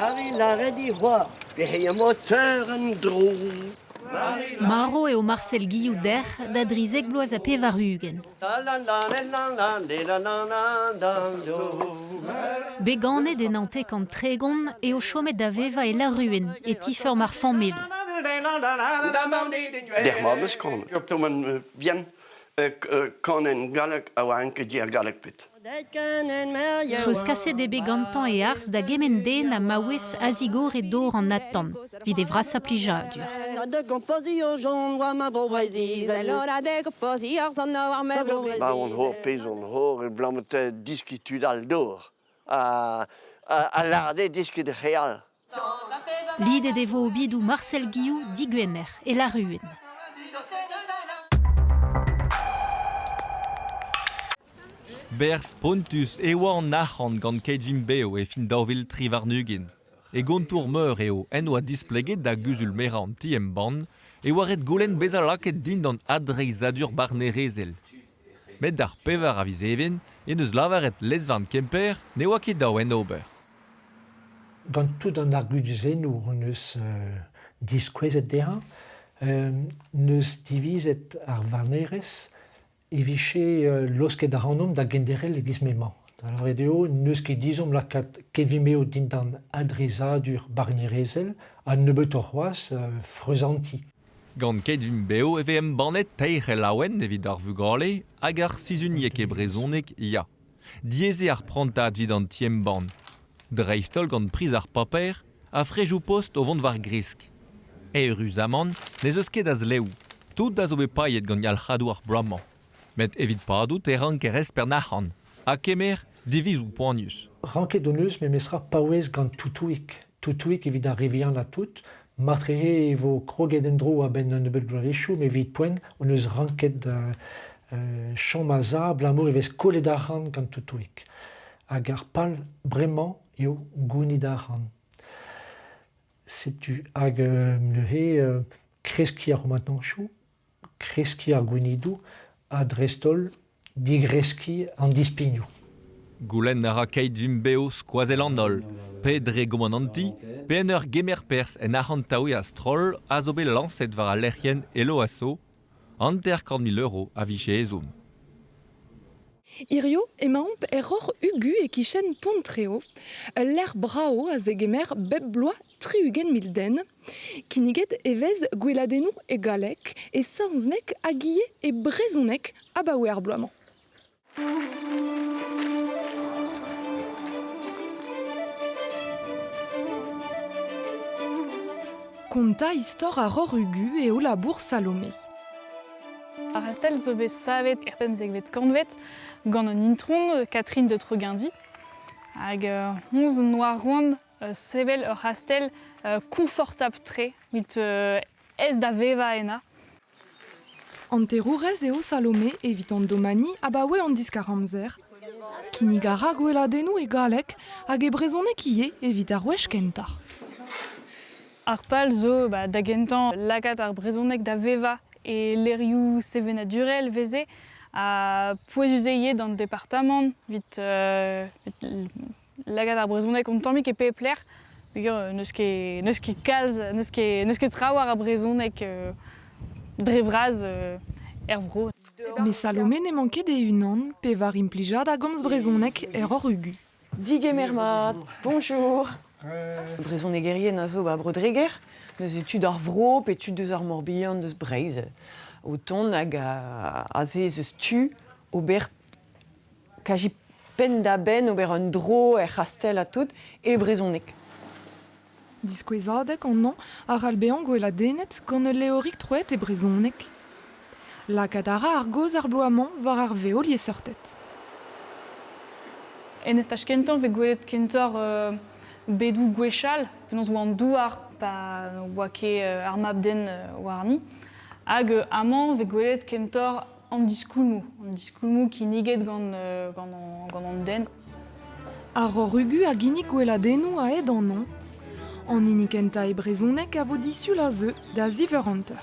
Mari lâret he c'hoar pe emañ teur an dro. Marv eo Marcel Guillou dec'h da drizek bloaz ha pevar-ugent. Bet ganet e 99 eo chomet da vevañ e Laruen, e ti-feurm ar familh. Dec'h mat 'meus kanet. Ur bihan kanenn galleg a oa enket ar galleg pet. Treuzkaset eo bet gantañ e arz da gement den ha maouez a zigore dor an atant, evit e vrasañ plijadur. Ma on hor pezh on hor e blamet diskiñ tud all d'ober. Ha lâret eo deskiñ d'ar re all. Lidet e vo obidoù Marcel Guillou digwener e Laruen. Berzh spontus e oa an arc'hant gant Keit Vimp Bev e fin 2023. E gontour meur eo en doa displeget da guzul-merañ an ti-embann e oa ret goulenn bezañ lakaet dindan adreizhadur barnerezhel. Met d'ar pevar a viz Even en deus lavaret lez-varn Kemper ne oa ket dav en ober. Gant tout an arguzennoù hon eus diskouezet dezhañ, n'eus divizet ar varnerez e vije laosket ac'hanomp da genderc'hel e-giz m'emañ. Da lavaret eo n'eus ket ezhomm lakaat Kevimeo dindan adreizhadur barnerezhel ha nebeutoc'h c'hoazh freuzantiñ. Gant Keit Vimp Bev e vez embannet teir c'helaouenn evit ar vugale hag ar sizhunieg e brezhoneg Ya. Diaes eo ar prantad evit an ti-embann. Dreist-holl gant priz ar paper ha frejoù-post o vont war gresk. Eüruzamant n'ez eus ket a zleoù. Tout a zo bet paeet gant yalc'hadoù ar bloaz-mañ. Met evit padout e ranker espern arc'hant ha kemer divizoù poanius. Ranket hon eus memestra paouez gant Toutouig. Toutouig evit ar re vihanañ tout. Marteze e vo kroget en-dro a-benn un nebeud bloavezhioù, met evit poent hon eus ranket chom a-sav abalamour e vez kollet arc'hant gant Toutouig. Hag ar pal bremañ eo gounit arc'hant. Setu hag neuze kreskiñ ar maintenañsoù, kreskiñ ar gounidoù ha dreist-holl digreskiñ an dispignoù. Goulenn a ra Keit Vimp Bev skoazell an holl, pe dre gomanantiñ, pe en ur gemer perzh en arc'hantaouiñ a-stroll a zo bet lañset war al lec'hienn Helloasso, 50 000 euro a vije ezhomm. Hirio emaomp er Roc'h Ugu e-kichen Pontreo, ul lec'h brav a zegemer bep bloaz 60 000 den. Kinniget e vez gweladennoù e galleg, e saozneg hag ivez e brezhoneg abaoe ar bloaz-mañ. Kontañ istor ar Roc'h Ugu eo labour Salomé. Ar c'hastell zo bet savet er pemzekvet kantved gant an itron Catherine de Treguindy hag hoñzh 'noa c'hoant sevel ur c'hastell koñfortabl-tre evit aes da vevañ ennañ. Hanterourez eo Salomé evit an domani abaoe an diskar-amzer. Kinnig a ra gweladennoù e galleg hag e brezhoneg ivez evit ar wech kentañ. Ar pal zo ba, da gentañ lakaat ar brezhoneg da vevañ e levrioù sevenadurel 'veze ha pouezus eo ivez d'an departamant evit lakaat ar brezhoneg un tammig e pep lec'h peogwir n'eus ket n'eus ket kalz n'eus ket n'eus ket trawalc'h a brezhoneg dre vras er vro. Met Salomé n'emañ ket e-unan pevar implijad a gomz brezhoneg er Roc'h-Ugu. Digemer mat, bonjour. Brezhonegerien a zo ba Bro-Dreger, neuze tud ar vro pe tud deus ar Morbihan deus Breizh o tont hag aze ez eus tu ober kaji penn-da-benn ober un dro er c'hastell ha tout e brezhoneg. Diskouezadeg an hañv a c'hall bezañ gweladennet gant ul levrig troet e brezhoneg. Lakaat a ra ar gaoz ar bloaz-mañ war ar vev liesseurted. En estaj kentañ 'vez gwelet kentoc'h bedoù gwechall, penaos 'oa an douar pa oa ket ar mab-den warni. Hag amañ 'vez gwelet kentoc'h an diskoulmoù, an diskoulmoù kinniget gant, gant, an, gant an den. Ar Roc'h-Ugu a ginnig gweladennoù a-hed an hañv. An hini kentañ e brezhoneg a vo disul a zeu da ziv eur hanter.